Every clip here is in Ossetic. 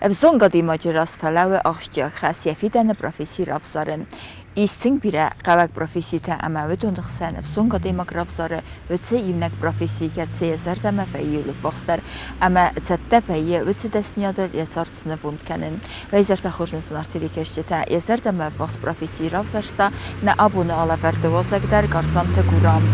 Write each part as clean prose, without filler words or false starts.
Ӕвзонг адӕймаджы раз фӕлӕууы ахсджиаг хӕс йӕ фидӕны професси равзарын. Ис тынг бирӕ хъӕуӕг професситӕ ӕмӕ уыдоны хсӕн ӕвзонг адӕймаг равзары уыцы иунӕг професси, кӕцы йӕ зӕрдӕмӕ вӕййы ӕввахсдӕр ӕмӕ цӕттӕ вӕййы уыцы дӕсныйадыл йӕ цард снывонд кӕнын. Уӕйзӕртӕ хорз зынаргъ телекӕсджытӕ, йӕ зӕрдӕмӕ ӕввахс професси равзӕрста нӕ абоны алӕвӕрды уазӕг дӕр Карсанты Гурам.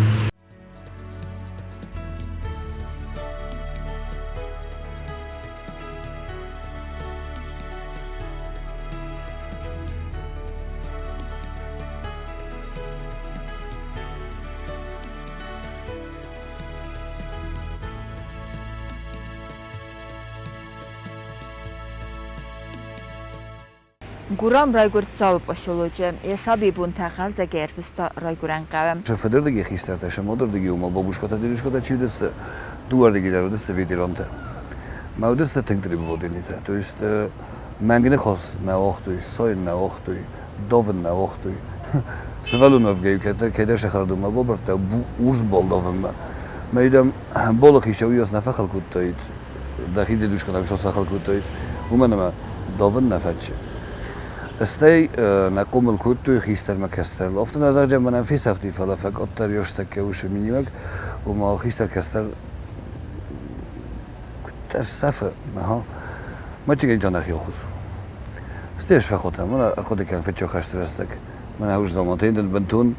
Гурам райгуырд Дзауы поселочы. Йӕ сабибонтӕ хъӕлдзӕгӕй ӕрвыста райгуырӕн хъӕуы. Сӕ фыдырдыги хистӕртӕ, сӕ модырдыги уымӕ бабушкатӕ, дедушкатӕ чи уыдысты, дыууӕрдыги дӕр уыдысты ветерантӕ. Мӕ уыдысты тынг требовательныйтӕ. То есть мӕнг ныхас нӕ уагътой, сайын нӕ уагътой, давын нӕ уагътой. Сывӕллон уӕвгӕ-иу кӕддӕр сӕхӕрдонмӕ бабардта урс бал давынмӕ. Мӕ дам, балы хицау уыйас нӕ фӕхыл кодтаид, дӕхи дедушкатӕм сос фӕхыл кодтаид, уымӕн ӕмӕ давын нӕ фӕтчы. Стӕй нӕ хъомыл кодтой хистӕрмӕ кӕстӕрыл. Афтӕ нӕ зӕгъджӕн мӕнӕн фесӕфти, фӕлӕ фӕкъаддӕр ёстӕккӕ уыцы миниуӕг, ома хистӕр-кӕстӕр куыддӕр сӕфы, аха, мӕ та нӕхи оххуыс у. Стӕй ӕз фӕхотӕн, мӕнӕ ӕрхъуыды кӕн фыццаг хӕсты рӕстӕг. Мӕнӕ уыз замантӕй дын бынтон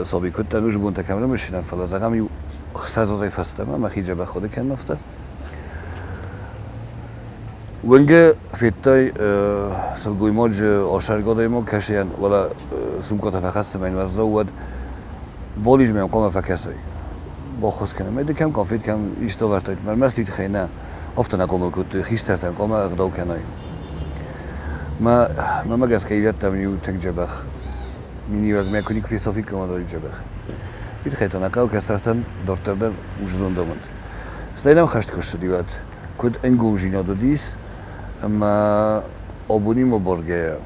саби куыдтӕн, уыз бонтӕ кӕм рымысинӕн, фӕлӕ зӕгъӕм иу 60 азӕй фӕстӕмӕ мӕхи дзӕбӕх хъуыды кӕнын афтӕ. Уынгы федтай сылгоймаджы асӕргӕ адӕймаг кӕсийӕн, уӕлӕ сумкӕтӕ фӕхӕссы мӕ уӕззау, уӕд болизмӕ хъуамӕ фӕкӕсай. Баххуыс кӕнӕм. Ды кӕм къафет, кӕм исты ӕвӕрдтай, ӕрмӕст уый тыххӕй нӕ. Афтӕ нӕ хъомыл кодтой, хистӕртӕн хъуамӕ ӕгъдау кӕнай. Мӕ мӕмӕ гӕсгӕ ирӕттӕм иу тынг дзӕбӕх миниуӕг мӕ куы никуы фесафиккам, уӕд дзӕбӕх. Уый тыххӕй та нӕ хъӕуы кӕстӕртӕн дарддӕр дӕр ус зондамынд. Стӕй нӕм хӕст куы ссыди, уӕд куыд ӕнгомдзинад уыдис, ӕмӕ абонимӕ баргӕйӕ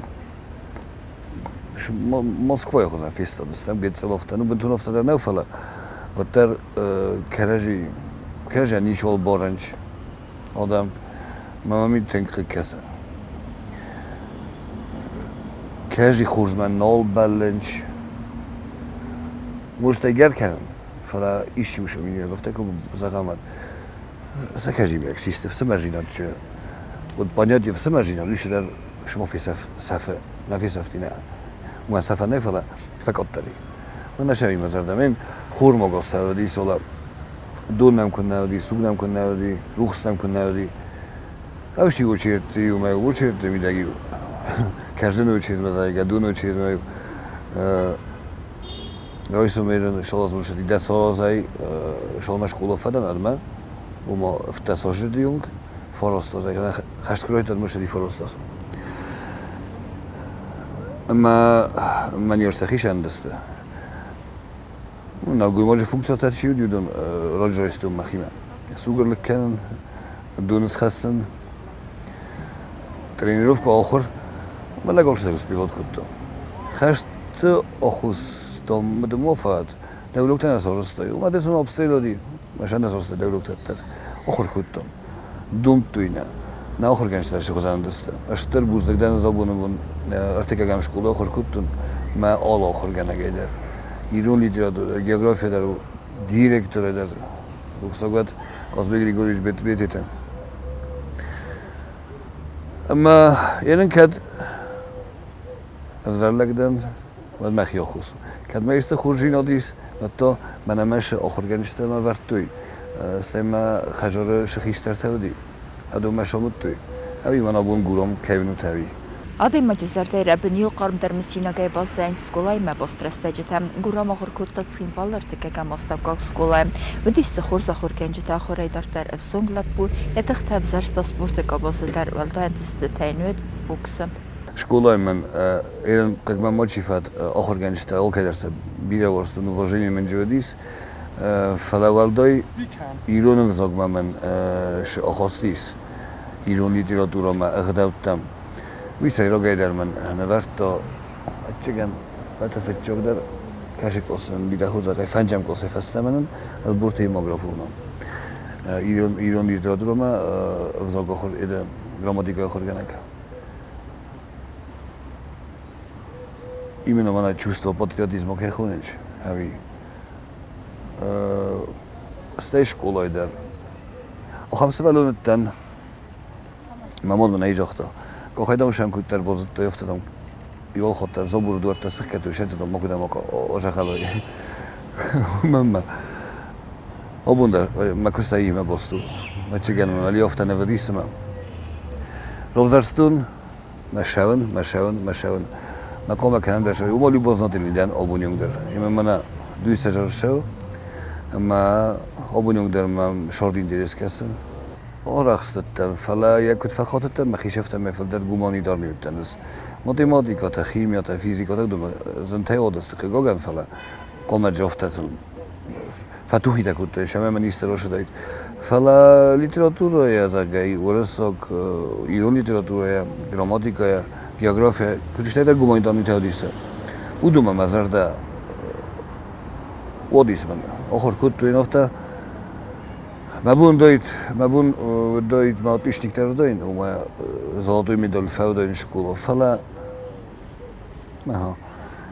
Москвайы хуызӕн фестадыстӕм, гыццыл афтӕ, ну бынтон афтӕ дӕр нӕу, фӕлӕ уӕддӕр кӕрӕдзи, кӕрӕдзийӕн ничиуал барӕнч адӕм. Мӕ мӕм тынг хъыг кӕсы. Кӕрӕдзи хорзмӕ нал бӕллынч. Может, ӕгӕр кӕнын, фӕлӕ исчи уыцы миниуӕг афтӕ куы зӕгъӕм, уӕд сӕ кӕрӕдзимӕ систы ӕфсымӕрдзинад чи вот понятие ӕфсымӕрдзинад уый дӕр сымах фесӕф, нӕ фесӕфти нӕ. Уымӕн сӕфӕн нӕ, фӕлӕ фӕкъаддӕр и. Нӕ сӕ зӕрдӕ мен хурмӕ гӕстӕ уыди, сола дон нӕм куы нӕ уыди, суг нӕм куы нӕ уыди, рухс нӕм куы нӕ уыди. Ӕвси очередты-иу мӕ очередты мидӕг-иу кӕрдзыны очередмӕ зайгӕ, доны очередмӕ райсомӕй шалазмы дӕ салазӕй шалмӕ скъола фӕдӕн ӕдмӕ, уома фтӕсажы онг фарастазӕй хӕст куы райдыдта, мысыди фарастаз. Ӕмӕ мӕн ерыстӕ хисӕндысты. Нӕлгоймаджы функциятӕ чи уыди, уыдон раджы райстон мӕхимӕ. Сугъар лыг кӕнын, дон схӕссын, тренировка ахуыр. Мӕ лӕг алчидӕр успевать кодта. Хӕсты оххуыстон мыдымо фӕд дӕулогтӕ нӕ сарӕзтой. Уымӕ дӕр сын обстрел уыди, мӕ сӕ нӕ сарӕзтой дӕулогтӕ дӕр. Ахуыр кодтон. Домдтой нӕ. Нӕ ахуыргӕнджытӕ сӕ хуызӕн уыдысты. Стыр бузныг дӕн ӕз абоны бон ӕртыккӕгӕм скъолайы ахуыр кодтон мӕ алы ахуыргӕнӕгӕй дӕр. Ирон литературӕ дӕр, география дӕр, директорӕй дӕр. Рухсаг уӕд Хъазбег Григорьевич Бететы. Ӕмӕ йе нын кӕд ӕвзӕр лӕг дӕн, уӕд мӕхи аххос у. Кӕд мӕ исты хорздзинад ис, уӕд та мӕнӕ мӕ ахуыргӕнджытӕ мӕ вӕрдтой, стӕй мӕ хӕдзары цы хистӕртӕ уыди, адон мӕ самыдтой. Ӕви мӕн абон Гурам кӕй уынут, ӕви? Адӕймаджы зӕрдӕйы рӕбын иу хъармдӕр мысинагӕй баззайынц скъолаимӕ баст рӕстӕджытӕ. Гурам ахуыр кодта Цхинвалы ӕртыккӕгӕм астӕуккаг скъолайы. Уыдис дзы хорз ахуыргӕнджытӕ, ахуырӕй дарддӕр ӕвзонг лӕппу, йӕ тыхтӕ ӕвзӕрста спорты къабазы дӕр, уӕлдай ӕнтыстытӕ йын уыд боксы. Скъолайы мӕн ерын хъыгмӕ ма чи фӕд, ахуыргӕнджытӕ алкӕдӕр сӕ бирӕ уарзтон, уважение мын уыдис, фӕлӕ уӕлдай ирон ӕвзагмӕ мӕн ахаст ис, ирон литературӕмӕ, ӕгъдӕуттӕм. Уый сӕйрагӕйдӕр мӕн нывӕрдта, ӕвӕццӕгӕн, ӕппӕты фыццагдӕр кӕсы къласӕн бирӕ хорзӕхӕй фӕнджӕм къласӕй фӕстӕмӕ нын Ӕлборты демографон. Ирон литературӕмӕ ӕвзаг ахуыр Грамматикӕйы ахуыргӕнӕг. Именно мӕнӕ чувство патриотизма кӕй хонынц, ӕви? Стӕй скъолайы дӕр. Ахӕм сывӕллон уыдтӕн, мӕ мад мын ӕй загъта, къухӕй дам сӕм куыддӕр базыдтой, афтӕ дам иу хатт дӕр заборы дуӕрттӕ сыхгӕдтой, сӕ дам макуыдӕм азӕгъӕлой. Мӕнмӕ абон дӕр мӕ куыстӕй имӕ баст у. Ӕвӕццӕгӕн мӕм али афтӕ нӕ уыди, цыма. Равзӕрстон мӕ сӕвын, мӕ сӕвын, мӕ сӕвын. Мӕ хъуамӕ кӕнӕм дӕр сӕ уымӕл базнатили дӕн абони онг дӕр. Ӕмӕ мӕнӕ дуйсӕзӕр сӕв, ӕмӕ абони онг дӕр мӕм сорд интерес кӕсы. Арӕхстыдтӕн, фӕлӕ йӕ куыд фӕхатыдтӕн, мӕхи сӕфтӕн мӕ фылдӕр гуманитар не уыдтӕн ӕз. Математикӕтӕ, химиятӕ, физикӕтӕ зынтӕй уадысты, хъыгагӕн, фӕлӕ хъуамӕ афтӕ фӕтухитӕ кодтой, сӕмӕ министр ӕрцыдаид. Фӕлӕ литературӕйӕ, зӕгъгӕ, уырыссаг, ирон литературӕйӕ, грамматикӕйӕ, географийӕ, куыд стӕй гуманитарный уыдис, уыдонмӕ мӕ зӕрдӕ уадис мӕн. Ахуыр кодтой афтӕ. Мӕ бон уыдаид, мӕ бон уыдаид мӕ отличниктӕ уыдаин, ома золотой медаль фӕуыдаин скъола, фӕлӕ Ага.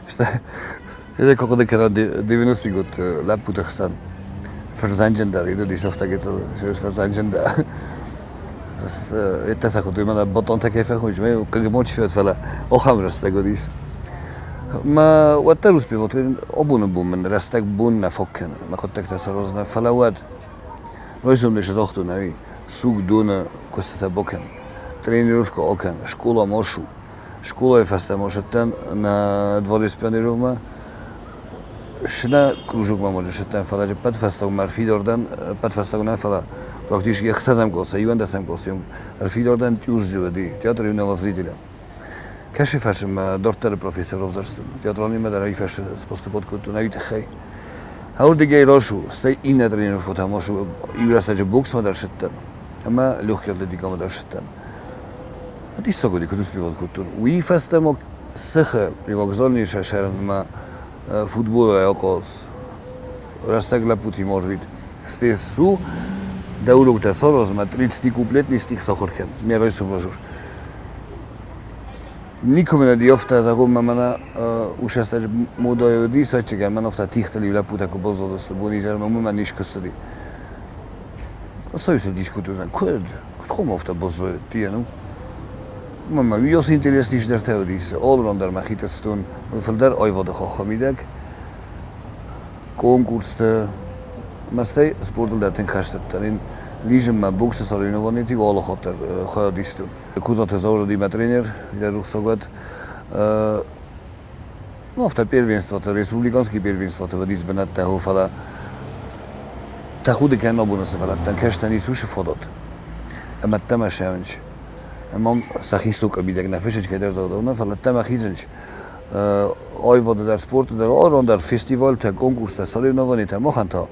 Стӕй куы хъуыды кӕнон 90-ты лӕппуты хсӕн фырзӕнджындӕр, уыдис афтӕ гыццыл фырзӕнджындӕр. Это сӕ хуыдтой мӕнӕ батонтӕ кӕй фӕхуынч, мӕ хъыг чи фӕд, фӕлӕ охӕм рӕстӕг уыдис. Мӕ уӕддӕр успевал, абоны бон мын рӕстӕг бон нӕ фаг кӕны, мӕ хъуыддӕгтӕ саразынӕн, фӕлӕ уӕд райсом дӕр загътон, ӕви суг доны куыстытӕ бакӕн, тренировкӕ акӕн, скъола ма ссу. Скъолайы фӕстӕ ма сыдтӕн нӕ дворец пионеровмӕ. Сынӕ кружокмӕ ма сыдтӕн, фӕлӕ ӕппӕт фӕстагмӕ ӕрфидар дӕн, ӕппӕт фӕстаг нӕ, фӕлӕ практически ӕхсӕзӕм классы, иуӕндӕсӕм классы ӕрфидар дӕн Тъюзджы уыди, театр юного зрителя. Кӕсы фӕрсынмӕ дарддӕры профессор равзӕрстон. Театралимӕ дӕр ӕй фӕрсы поступать кодтон ӕви тыххӕй. Ӕрдыгӕй расу, стӕй иннӕ тренировкӕтӕм расу, иу рӕстӕджы боксмӕ дӕр сыдтӕн ӕмӕ легкий атлетикӕмӕ дӕр сыдтӕн. Диссаг уыди, куыд успевал кодтон. Уый фӕстӕ ма цехы привокзальный сӕрынмӕ футболӕй ахъаз. Рӕстӕг лӕппутимӕ арвит. Стӕй ссу, дӕ уроктӕ сараз ӕмӕ 30 куплетный стих сахуыр кӕн. Ме райсом разур. Никуы мын ӕди афтӕ зӕгъон, мӕ мӕнӕ ушӕстӕджы модӕйы уыди, цӕччыгӕн мӕн афтӕ тигътыл иу лӕппутӕ куы баззадысты бонизӕрмӕ, уымӕн не скуыстыди. Остаюсь дискутировать. Куыд? Куыд хъуамӕ афтӕ баззайы, ну? Мӕ уыйас интереснисдӕртӕ уыдис. Алыран дӕр мӕхи тӕстон фылдӕр аивады хаххы мидӕг. Конкурсты. Мӕ стӕй спортыл дӕр тынг хӕстыдтӕн. Ин лижынмӕ, боксы соревнованиты алы хатт дӕр хайад истон. Кузаты Зауыр уыди мӕ тренер, йӕ рухсаг уӕд. Ну, афтӕ первенствоты, республиканский первенствоты уыдис бынӕттӕ, фӕлӕ тӕхуды кӕнын абоны сывӕллӕттӕн кӕстӕн Иисусы фадат. Ӕмӕ ӕддӕмӕ сӕуынч. Ӕмӕ сӕхи сокъы мидӕг нӕ фысынч кӕйдӕр загъдау, фӕлӕ ӕддӕмӕ хизынч. Аивады дӕр, спорты дӕр, алыран дӕр фестивальтӕ, конкурстӕ, соревнованийтӕ махӕн та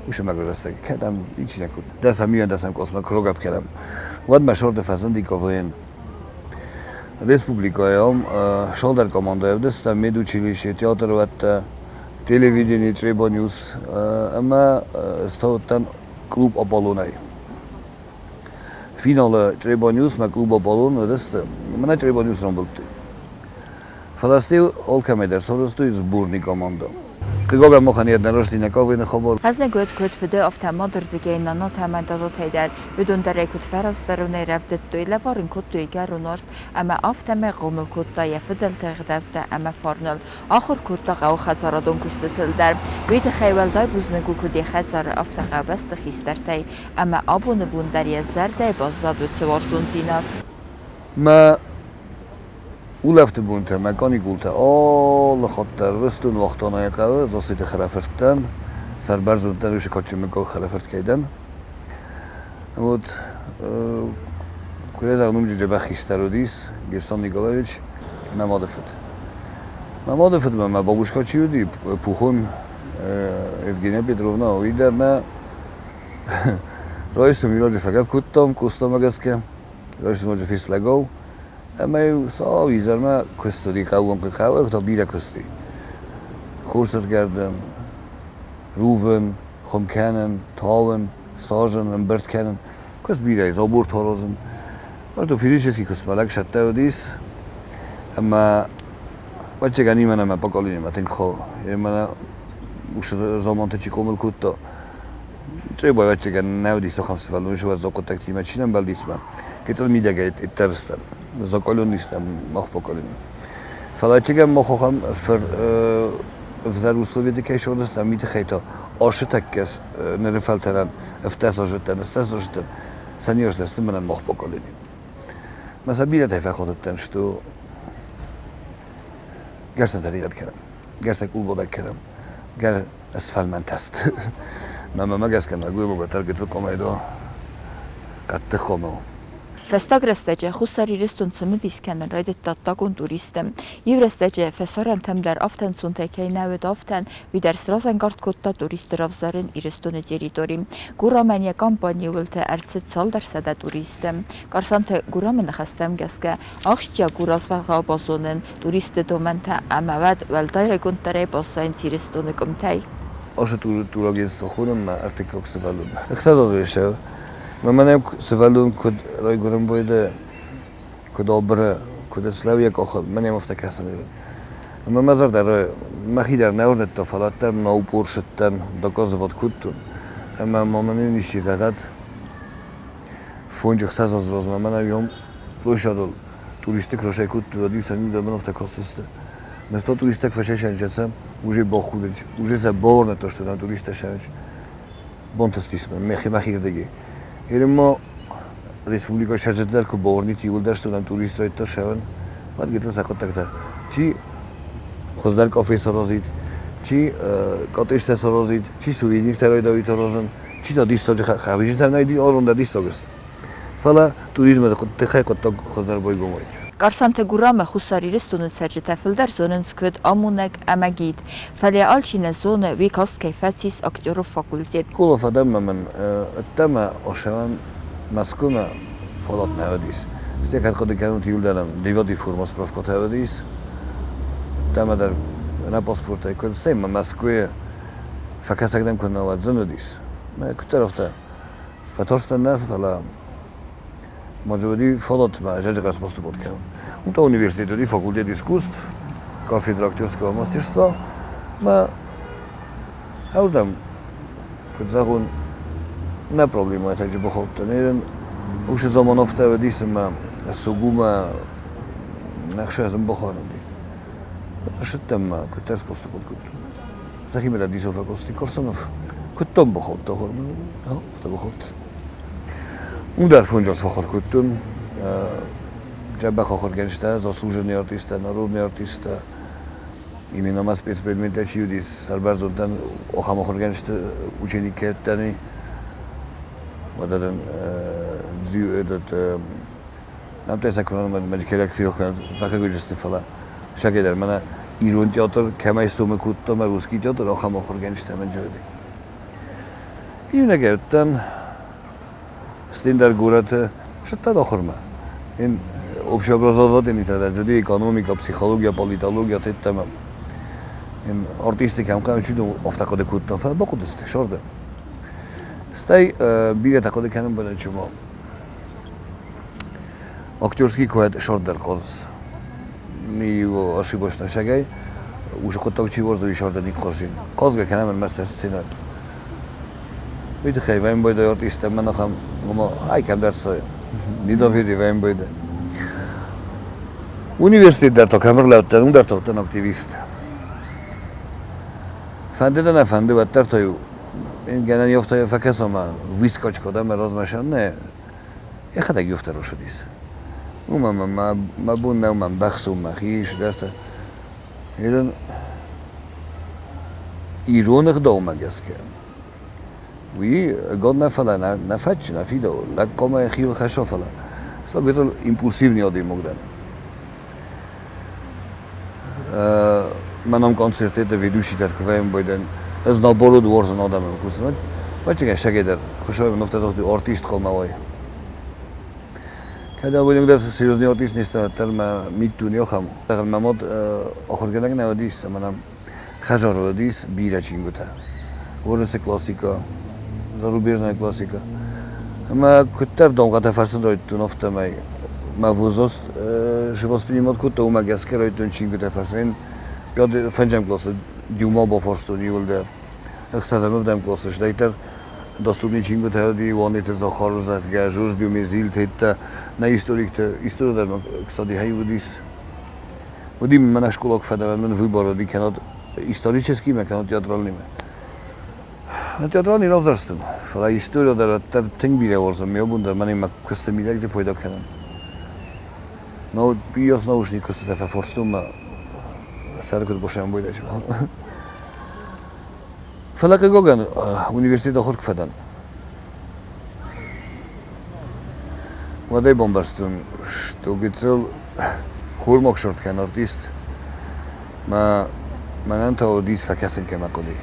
уыцы мӕгуыр рӕстӕг кӕдӕм ничи нӕ кодта. Дӕсӕм, иуӕндӕсӕм къласмӕ куы рагӕпп кӕнӕм, уӕд мӕ сӕрды фӕзынди КВН. Республикӕйы ам цалдӕр командӕйы ӕвдыста медучилище, театрвӕдтӕ, телевидени, Чъреба Ньюс ӕмӕ стауыдтӕн клуб Аполлон-ӕй. Финалы Чъреба Ньюс-мӕ клуб Аполлон уыдысты, мӕнӕ Чъреба Ньюс рамбылдтой. Фӕлӕ стӕй алкӕмӕй дӕр сарӕзтой сборный командӕ. Хъыгагӕн махӕн йӕ рӕзти кавыны хабар. Хӕзнаг уыд куыд фыды, афтӕ мадырдыгӕй, нанатӕ ӕмӕ дадатӕй дӕр. Уыдон дӕр ӕй куыд фӕраздӕронӕй рӕвдыдтой, лӕвар ын кодтой ӕгӕрон уарзт ӕмӕ афтӕмӕй хъомыл кодта йӕ фыдӕлты ӕгъдӕуттӕ ӕмӕ фарныл. Ахуыр кодта хъӕуы хӕдзарадон куыстытыл дӕр. Уый тыххӕй уӕлдай бузныг у куыд йӕ хӕдзары, афтӕ хъӕубӕсты хистӕртӕй ӕмӕ абоны бон дӕр йӕ зӕрдӕйы баззад уыцы уарзондзинад. Мӕ улӕфты бонтӕ мӕ каникултӕ алы хатт дӕр рыстон уагътон хъӕуы Зассеты хӕрӕфырттӕн, сӕрбӕрзонддӕр уыцы кадджын мыггаг хӕрӕфырт кӕй дӕн. Вот куы зӕгъын, уым дзӕбӕх хистӕр уыдис Герсан Николаевич, мӕ мады фыд. Мӕ мады фыдмӕ мӕ бабушка чи уыди, Пухон Евгения Петровна, уый дӕр нӕ райсом ираджы фӕгӕпп кодтам Къостамӕ гӕсгӕ. Райсом ноджы фислӕгау ӕмӕ-иу сау изӕрмӕ куыст уыди хъӕууон хъӕуы та бирӕ куыст и. Хосыргӕрдӕн, рувын, хуым кӕнын, тауын, сажын, ӕмбырд кӕнын. Куыст бирӕ и, забор аразын. Что физически куыстмӕ лӕг сӕттӕ уыдис, ӕмӕ ӕвӕццӕгӕн имӕн ӕмӕ поколениемӕ тынг хо. Мӕнӕ уыцы заманты чи хъомыл кодта, Чъебо ӕвӕццӕгӕн нӕ уыдис ахӕм сывӕллон сывӕрдзог хъуыддӕгтимӕ чи нӕ ӕмбӕлдис ма. Гыццыл мидӕгӕй тарстӕн, закъолон истӕм мах поколени. Фӕлӕ ӕцӕгӕн мах ахӕм фыр ӕвзӕр условиты кӕй сырдыстӕм, уый тыххӕй та ашы тӕккӕ ныры фӕлтӕрӕн ӕфтӕс азыдтӕн, ӕстӕс азыдтӕн, сӕ не сдӕсты мӕнӕн мах поколени. Мӕ сӕ бирӕтӕй фӕхатыдтӕн, что гӕрцӕн тӕригъӕд кӕнӕм, гӕрцӕн къулбадӕг кӕнӕм, гӕр ez felmentest. Мӕ гӕсгӕ нӕлгоймаг тӕргӕты къомӕй до хъӕддых хъомыл. Фӕстаг рӕстӕджы Хуссар Ирыстон цымыдис кӕнын райдыдта ӕддагон туристтӕм. Иу рӕстӕджы фӕсарӕнтӕм дӕр афтӕ ӕнцонтӕй кӕй нӕ уыд афтӕн, уый дӕр сразӕнгард кодта туристты равзарын Ирыстоны территори. Гурамӕн йӕ компанийы уылты ӕрцыд цалдӕр сӕдӕ туристы. Карсанты Гурамы ныхӕстӕм гӕсгӕ, ахсджиаг у развӕлгъау базонын туристты домӕнтӕ ӕмӕ уӕд уӕлдай райгонддӕрӕй баззайынц Ирыстоны къуымтӕй. Ашы турагентство хонынмӕ ӕртыккаг сывӕллон. Ӕхсӕз азы ссӕуы. Мӕнӕ сывӕллон куыд райгуырын байдайы, куыд абыры, куыд слӕууы йӕ къахыл, мӕн ӕм афтӕ кӕсын. Ӕмӕ мӕ зӕрдӕ мӕхи дӕр нӕ уырныдта, фӕлӕ уӕддӕр наупор сыдтӕн, доказывать кодтон. Ӕмӕ ма мын исчи зӕгъӕд, фонджы ӕхсӕз азы размӕ мӕнӕ уым площадыл туристы куы расӕй кодтой, уӕд-иу сӕ дӕр мын афтӕ кастысты. Ныр та туристтӕ куы фӕсайсӕнчӕ уже бахудынч, уже сӕ бауырныдта, что там туристтӕ сӕнч. Бантыстис мын мӕхи мӕхирдыги. Ирма республикӕйы сӕрджытӕ куы бауырнит иууылдӕр, что там турист райдыдта сӕвын, уӕд гыццыл сӕ хъуыддӕгтӕ. Чи хуыздӕр къафе саразид, чи къатъистӕ саразид, чи сувениртӕ райдауид аразын, чи та диссаджы хӕбизджытӕ нӕй арон дӕр диссаг сты. Фӕлӕ туризмы тыххӕй хъуыддаг хуыздӕр байгом уайд. Карсанты Гурамы Хуссар Ирыстоны цӕрджытӕ фылдӕр зонынц куыд амонӕг ӕмӕ гид. Фӕлӕ алчи нӕ зоны, уый каст кӕй фӕцис актеры факультет. Скъола фӕдӕммӕ мын ӕддӕмӕ осӕвӕн Мӕскуымӕ фадат нӕ уыдис. Стӕй кӕд хъуыды кӕнут, иуылдӕр девятый форма справкӕтӕ уыдис. Ӕддӕмӕ дӕр ӕнӕ паспортӕй куыд, стӕй ма Мӕскуыйы фӕкӕсӕг дӕм куы нӕ уӕд зын уыдис. Мӕ куыддӕр афтӕ фӕтарстӕн нӕ, фӕлӕ ма уыди фадат мӕ зӕджыхъӕс поступать кӕнын. Уым та университет уыди факультет искусств, кафедра актерского мастерства. Мӕ ӕрдӕм, куыд зӕгъон, нӕ проблемӕтӕ бахаудтӕн. Ерын уыцы заман афтӕ уыдис, ӕмӕ Сугумӕ ӕхсӕзын бахауын уыди. Ссыдтӕн мӕ куыддӕр поступать кодтон. Сӕхимӕ дӕр дисы фӕкости Корсунов. Куыдтон бахаудта хормӕ, афтӕ бахаудта. Уым дӕр фонджас фӕхуыр кодтон. Дзӕбӕх ахуыргӕнджытӕ, заслуженный артисттӕ, народный артисттӕ. Именно ма спецпредметтӕ чи уыдис, сӕрбӕрзондтӕн ахӕм ахуыргӕнджыты учениккӕттӕн. Уӕдӕ дын этот Нӕмттӕ сӕ куы мӕ ферох кӕнӕд фӕхъыгуджысты, фӕлӕ сӕгӕй дӕр мӕнӕ ирон театр кӕмӕй сомы кодта мӕ русский театр, ахӕм ахуыргӕнджытӕ мӕн уыди. Иунӕгӕй уыдтӕн стендӕр горӕты, сыдтӕн ахуырмӕ. Ин общеобразовательный тогда уыди экономика, психология, политология тедтӕмӕ. Ин артисты кӕм хъӕуы, чи афтӕ хъуыды кодта, фӕлӕ бахъуыдысты сӕрды. Стӕй бирӕтӕ хъуыды кӕнын бынӕн ма Актерский куӕд сӕрдӕр хъазыс. Ми ошибочно шагай, уже хъуыддаг чи уарзы, уый сӕрдӕр никуы хъазин. Хъазгӕ кӕнӕм ӕрмӕстдӕр сценӕ. Уый тыххӕй вӕм байдайы артисттӕ мӕн ахӕм, ома, ай кӕмдӕр цы недоверие вӕм байдайы. Университет дӕр та кӕм ӕрлӕудтӕн, уым дӕр та уыдтӕн активист. Фӕнды дӕ нӕ фӕнды, уӕддӕр та-иу гӕнӕн ёфтӕ фӕкӕсӕм ӕмӕ выскочка дӕ мӕ размӕ сӕм нӕ йӕхӕдӕг ёфтӕ росыдис. Уымӕ мӕ мӕ бон нӕу мӕ мбӕхсон мӕхи цыдӕртӕ. Ирон ирон ӕгъдаумӕ гӕсгӕ уый год нӕ фӕлӕ нӕ фӕтчы, нӕ фидауы. Лӕг хъуамӕ йӕхиуыл хӕсса, фӕлӕ Слабетыл импульсивный адӕймаг дӕн. Мӕнӕм концертетӕ ведущий дӕр куы вӕййӕм байдӕн, ӕз наоборот уарзын адӕмӕн кусын. Бачыгӕ сӕгӕй дӕр хуысӕй нофтӕ загътой артист хъуамӕ уай. Кӕд абон дӕр серьезный артист не стӕн, уӕддӕр мӕ миддуне ахӕм у. Мӕ мад ахуыргӕнӕг нӕ уыдис, ӕмӕ нӕм хӕдзары уыдис бирӕ чингуытӕ. Уырысы классикӕ, зарубежная классикӕ. Ӕмӕ куыддӕр дамгъӕтӕ фӕрсын райдыдтон, афтӕмӕй Мӕ возраст воспринимать кодта, уымӕ гӕсгӕ райдыдтон чингуытӕ фӕрсын. Фӕнджӕм къласы Дюма бафарстон иуылдӕр. Ӕхсӕзӕм ӕвдӕм къласы стӕй дӕр доступный чингуытӕ уыди Уанеты Захар, зӕгъгӕ, Жорж Дюмезиль, теттӕ, нӕ историктӕ, истори дӕр ма кстати уыдис. Уыди мӕнӕ скъолаг фӕдӕрӕн мын выбор уыди кӕнӕд историческиймӕ, кӕнӕд театральныймӕ. Театральный равзӕрстон, фӕлӕ история дӕр уӕддӕр тынг бирӕ уарзын, ме абон дӕр мӕнӕ мӕ куысты мидӕг же пайда кӕнын. Но биос научный куыстытӕ фӕфорстон мӕ сӕр куыд босӕн бойдӕ. Фӕлӕ хъыгагӕн университет ахуыр куы фӕдӕн, уӕдӕй бамбӕрстон, что гыццыл хурмаг сырд кӕн артист мӕ мӕнӕн та уыдис фӕкӕсын кӕмӕ хъуыди.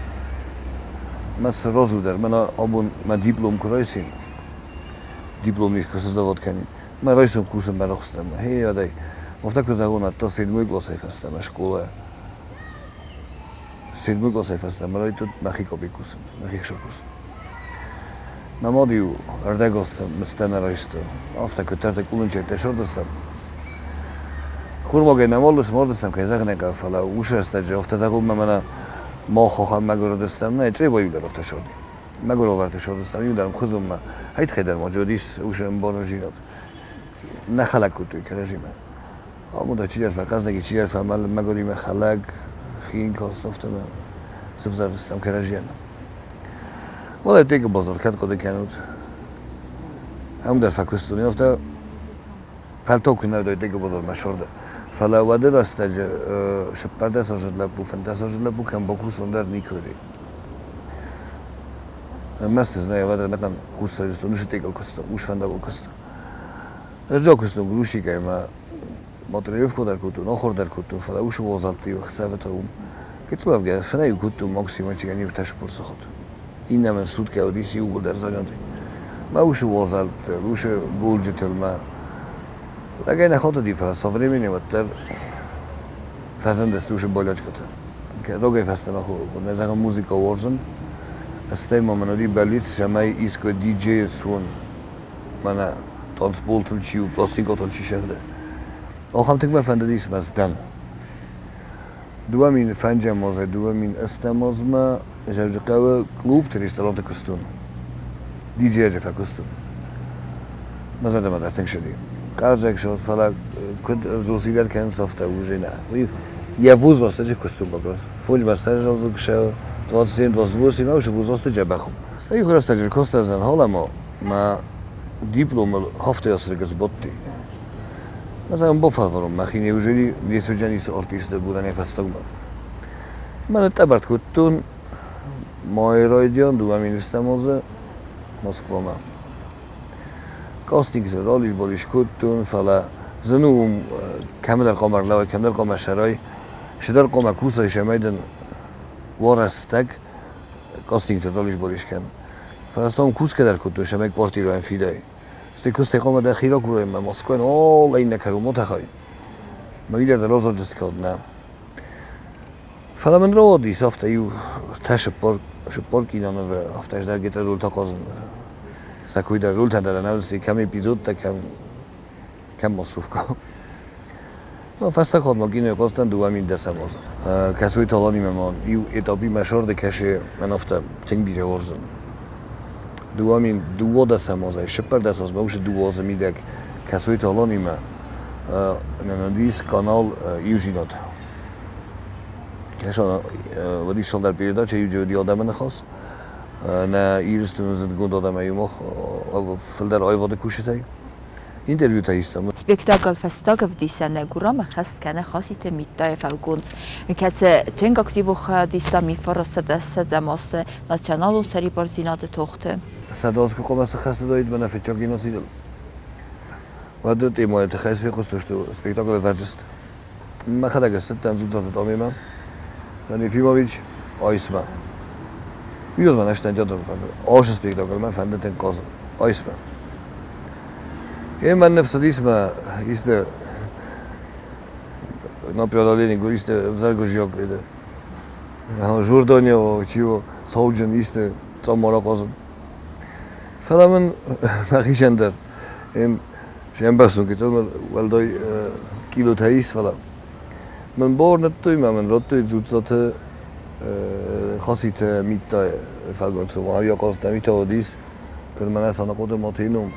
Мӕ сразу дӕр, мӕнӕ абон мӕ диплом куы райсин, диплом их куы сдават кӕнин, мӕ райсом кусын мӕ рохстӕмӕ. Хей, адӕй, афтӕ куы зӕгъон, ӕдта седьмой классӕй фӕстӕмӕ скъолайӕ. Седьмой классӕй фӕстӕмӕ райдыдтон мӕхи къопи кусын, мӕхи хсӕн кусын. Мӕ мад-иу ӕрдӕгазтӕ мыстӕ нӕ райста, афтӕ куыддӕртӕ къулынчӕйттӕ сӕрдыстӕм. Хурмагӕй нӕ мардыстӕм, кӕй зӕгъын ӕй хъӕуы, фӕлӕ уыцы рӕстӕджы афтӕ зӕгъынмӕ мӕнӕ мах ахӕм мӕгуыр уыдыстӕм, нӕ, Чъребо иу дӕр афтӕ сырди. Мӕгуыр уавӕрты сырдыстӕм, иу дӕр ӕмхуызонмӕ, хӕйтхӕй дӕр ма уыдис уыцы ӕмбарындзинад. Нӕ хӕлӕг кодтой кӕрӕдзимӕ. Амондӕй чидӕр фӕхъӕздыг и, чидӕр фӕмӕлы, мӕгуыримӕ хӕлӕг, хин каст, афтӕмӕй сывзӕрдыстӕм кӕрӕдзийӕн. Уӕлӕ Текы базар кӕд хъуыды кӕнут? Ам дӕр фӕкуыстон, афтӕ фӕлтау куы нӕ уыдаид Текы базармӕ сӕрды. Фӕлӕ уӕды рӕстӕджы 14-аздзыд лӕппу, 15-аздзыд лӕппу кӕм бакусон дӕр никуы уыди. Ӕрмӕст ӕз нӕ ӕвӕдза ӕнӕхъӕн Хуссар Ирыстоны Текыл куыста, ус фӕндагыл куыста. Ӕз куыстон грузчикӕй ӕмӕ матрилевку дӕр кодтон, ахуыр дӕр кодтон, фӕлӕ уыцы уазӕлтты-иу ӕхсӕвы та уым гыццыл авгӕ фынӕй кодтон максимум чигӕн 40 сахат. Иннӕмӕн суткӕ уыдис иууылдӕр заняты. Мӕ уыцы уазӕлтты, уыцы голджытыл мӕ лӕгӕй нӕ хатыди, фӕлӕ со временем уӕддӕр фӕзындысты уыцы болячкӕтӕ. Рогӕй фӕстӕмӕ нӕ зӕгъын музыкӕ уарзын, стӕй ма мын уыди бӕллиц, цӕмӕй искуы диджейы суон. Мӕнӕ танцполтыл чи у, пластинкӕтыл чи сӕгъды. Ахӕм тынг мӕ фӕндыдис мӕ сдӕн. 2005 азӕй 2008 азмӕ Дзӕуджыхъӕуы клубты, ресторанты куыстон. Диджейӕджы фӕкуыстон. Мӕ зӕрдӕмӕ дӕр тынг цыди. Хъазӕг сӕ, фӕлӕ куыд взрослый кӕнынц, афтӕ уже нӕ. Уый йӕ возрастӕджы куыстон вопрос. Фондз мӕ сӕ 27, 28 ма уже возрасты дзӕбӕх у. Стӕй иу рӕстӕджы куыстӕн халӕм мӕ дипломыл хафтӕ сбадти. Мӕ бафӕлварон мӕхи, неужели не суджанисы артисты буданӕй фӕстагмӕ. Мӕ тъӕбӕрт кодтон майы райдиан 2000 азы Москвамӕ. Кастингты ралис-балис кодтон, фӕлӕ зын у уым кӕмдӕр хъуамӕ ӕрлӕууай, кӕмдӕр хъуамӕ сӕрай, цыдӕр хъуамӕ кусай, цӕмӕй дын уа рӕстӕг кастингты ралис-балис кӕнын. Фӕлӕ ам кусгӕ дӕр кодтой, цӕмӕй квартирӕйӕн фидай. Стӕй куыстӕй хъуамӕ дӕхи ракурай мӕ Москвайӕн ол иннӕ кӕрон мотӕхай. Мӕ уый дӕр розаджыст калд нӕ. Фӕлӕ мын рауадис афтӕ иу ӕртӕ цыппар кинонывы, афтӕ ӕз дӕр гецъа рольтӕ хъазын. Сӕ кой дӕр рольтӕ дӕр нӕ уыдысты, кӕм эпизодтӕ, кӕм массовка. Фӕстаг хатт ма кинойы хъазтӕн 2010 азы. Кӕсой Таланимӕ ма иу этапи мӕ сӕрды кӕсы, мӕн афтӕ тынг бирӕ уарзын. 2012 азӕй 14 азмӕ уыцы 2 азы мидӕг Кӕсой Таланимӕ нын уыдис канал Иузинад. Уыдис цалдӕр передачӕ, иу уыди адӕмы ныхас. Нӕ Ирыстоны зындгонд адӕмӕй мах фылдӕр аивады кусджытӕй. Интервьютӕ истам. Спектакль фӕстаг ӕвдисӕны Гурамы хӕст кӕны Хаситы Миттайы фӕлгонц, кӕцы тынг активон хайад иста 1920 азты националон сӕрибардзинады тохты. 100 азы куы хъуамӕ сыххӕст уыдаид мӕнӕ фыццаг геноцидыл, уӕд темӕйы тыххӕй фехъуыстон, что спектаклы ӕвӕрджысты. Мӕхӕдӕг ссыдтӕн Дзудцаты Тъомимӕ, Ефимович айсмӕ. Уый мӕ нӕстӕн театры фӕнды. Ашы спектакль мӕ фӕнды тынг хъазын. Айсмӕ. Е мӕн ныфс уыдис мӕ исты на преодоление исты ӕвзӕр гуырдзиаг иды. Журдонево, чиво, сауджын исты цъаммар ахъазын. Фӕлӕ мын мӕхицӕн дӕр Се мбӕхсун уӕлдай килотӕ ис, фӕлӕ мын бауырныдтой мӕ мын радтой Дзуццаты Хаситы Миттайы фӕлгонцон. Авиахъазтӕ Мита уыдис, куыд мӕнӕ Санахъоты Матейы ном,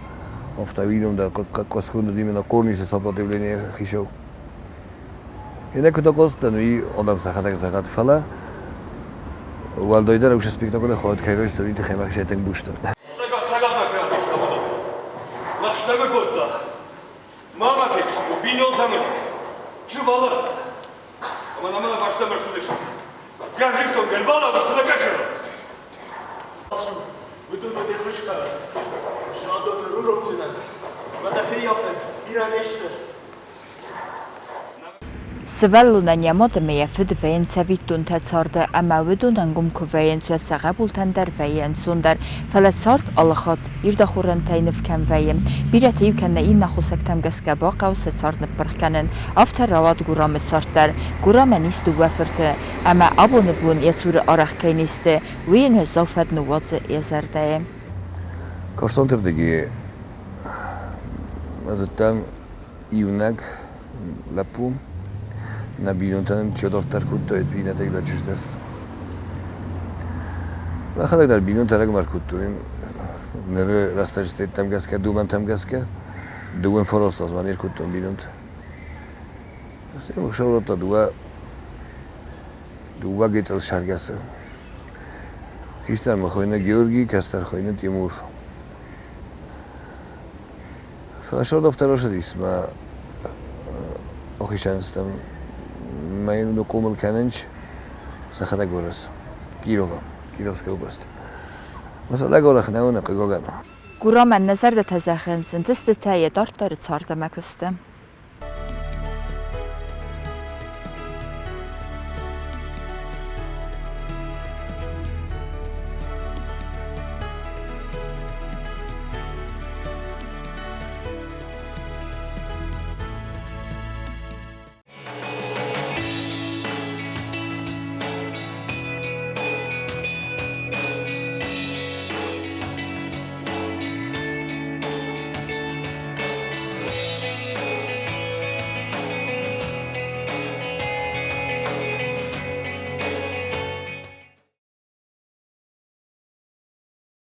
афтӕ уый ном дӕр хъӕцгонд уыди мӕнӕ Хъорнисы сопротивление хицау. Иннӕ куыд ахъазыдтӕн, уый адӕм сӕхӕдӕг зӕгъӕд, фӕлӕ уӕлдайдӕр уыцы спектаклы хауд кӕй райстой, уый тыххӕй мӕхицӕй тынг буз дӕн. Лӕгъстӕмӕ кодта. Ма мӕ фехсын, бинонтӕ мын, сывӕллӕттӕ. Ӕмӕ нӕ мӕнӕ фӕстӕмӕ рцыдысты. Гӕрзифтонг ӕрбалӕудзысты нӕ къӕсӕрыл. Уыдоны де хуызтӕ садоны руромдзынӕн, мӕ дӕ феййафӕн бирӕ не сты. Сывӕллонӕн йӕ мад ӕмӕ йӕ фыд вӕййынц цӕвиттонтӕ царды ӕмӕ уыдон ӕнгом куы вӕййынц, уӕд сӕ хъӕбултӕн дӕр вӕййы ӕнцондӕр. Фӕлӕ цард алыхатт ирд ахорӕнтӕй ныв кӕм вӕййы. Бирӕтӕ иу кӕнӕ иннӕ аххосӕгтӕм гӕсгӕ бахъӕуы сӕ цард ныппырх кӕнын. Афтӕ рауад Гурамы цард дӕр. Гурамӕн ис дыууӕ фырты ӕмӕ абоны бон йӕ цуры арӕх кӕй не сты, уый йын уӕззау фӕд ныууадзы йӕ зӕрдӕйы. Кӕстонты рдыги ӕз уыдтӕн иунӕг лӕппу. Нӕ бинонтӕн чидӕрддӕр кодтаид иннӕтӕй лӕджыздӕст. Мӕхӕдӕг дӕр бинонтӕ ӕрӕгмӕ ӕркодтон. Ныры рӕстӕджытӕм гӕсгӕ, домӕнтӕм гӕсгӕ дыууын фараст азмӕ не ркодтон бинонтӕ. Стӕй мах сӕвӕрдта дыууӕ гыццыл сӕргӕсы. Хистӕр мӕ хуыйны Георгий, кӕстӕр хуыйны Тимур. Фӕлӕ сӕрдӕфтӕ рацыдис мӕ ахицӕнстӕм. Мӕ йын хъомыл кӕнынц сӕхӕдӕг уырыс Кировы, Кировская область. Мӕ лӕг нӕ уыны, хъыгагӕн. Гурамӕн нӕ зӕрдӕтӕ зӕгъынц, ӕнтыстытӕ йӕ дарддӕры цард ӕмӕ куысты.